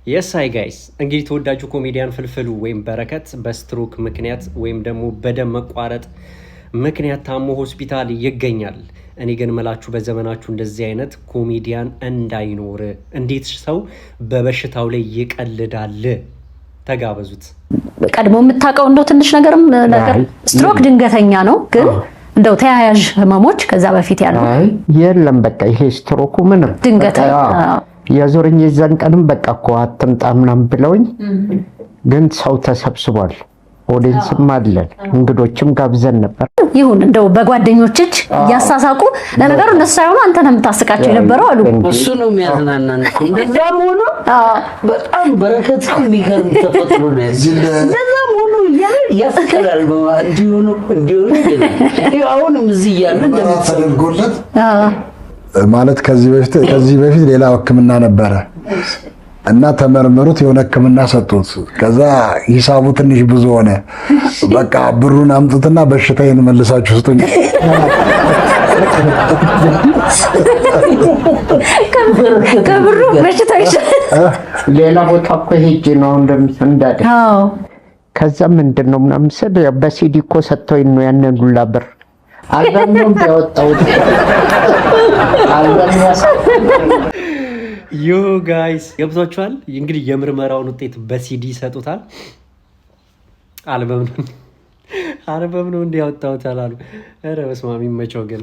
Yes, hi guys፣ እንግዲህ ተወዳጁ ኮሜዲያን ፍልፍሉ ወይም በረከት በስትሮክ ምክንያት ወይም ደግሞ በደም መቋረጥ ምክንያት ታሞ ሆስፒታል ይገኛል። እኔ ግን ምላችሁ በዘመናችሁ እንደዚህ አይነት ኮሜዲያን እንዳይኖር። እንዴት ሰው በበሽታው ላይ ይቀልዳል? ተጋበዙት። ቀድሞ የምታውቀው እንደው ትንሽ ነገርም ነገር ስትሮክ ድንገተኛ ነው፣ ግን እንደው ተያያዥ ህመሞች ከዛ በፊት ያሉ? አይ የለም፣ በቃ ይሄ ስትሮኩ ምንም ድንገተኛ። የዞረኝ የዛን ቀንም በቃ እኮ አትምጣ ምናምን ብለውኝ፣ ግን ሰው ተሰብስቧል። Audience ም አለን፣ እንግዶችም ጋብዘን ነበር። ይሁን እንደው በጓደኞች እጅ እያሳሳቁ፣ ለነገሩ እነሱ ሳይሆኑ አንተ ነው የምታስቃቸው የነበረው አሉ። እሱ ነው የሚያዝናናን እኮ። እንደዛም ሆኖ በጣም በረከት እኮ የሚገርም ተፈጥሮ ነው ያለው። እንደዛም ሆኖ እያለ ያስቀላል። እንዲሁ ነው እንዲሁ ነው ይላል። ይኸው አሁንም እዚህ እያለ እንደምትሰማው ተደርጎለት ማለት ከዚህ በፊት ሌላ ሕክምና ነበረ እና ተመርምሩት የሆነ ሕክምና ሰጡት። ከዛ ሂሳቡ ትንሽ ብዙ ሆነ። በቃ ብሩን አምጡትና በሽታዬን መልሳችሁ ስጡኝ። ከብሩ በሽታ ይሻላል። ሌላ ቦታ እኮ ሄጄ ነው እንዳለ። ከዛ ምንድን ነው ምናምን ስል ያው በሲዲ እኮ ሰጥተውኝ ነው ያንን ሁላ ብር፣ አልበም ነው ያወጣሁት። አልበም You guys ገብቷችኋል? እንግዲህ የምርመራውን ውጤት በሲዲ ይሰጡታል። አልበም ነው እንዲህ ያወጣሁት አላሉ። ኧረ በስመ አብ ይመቸው ግን።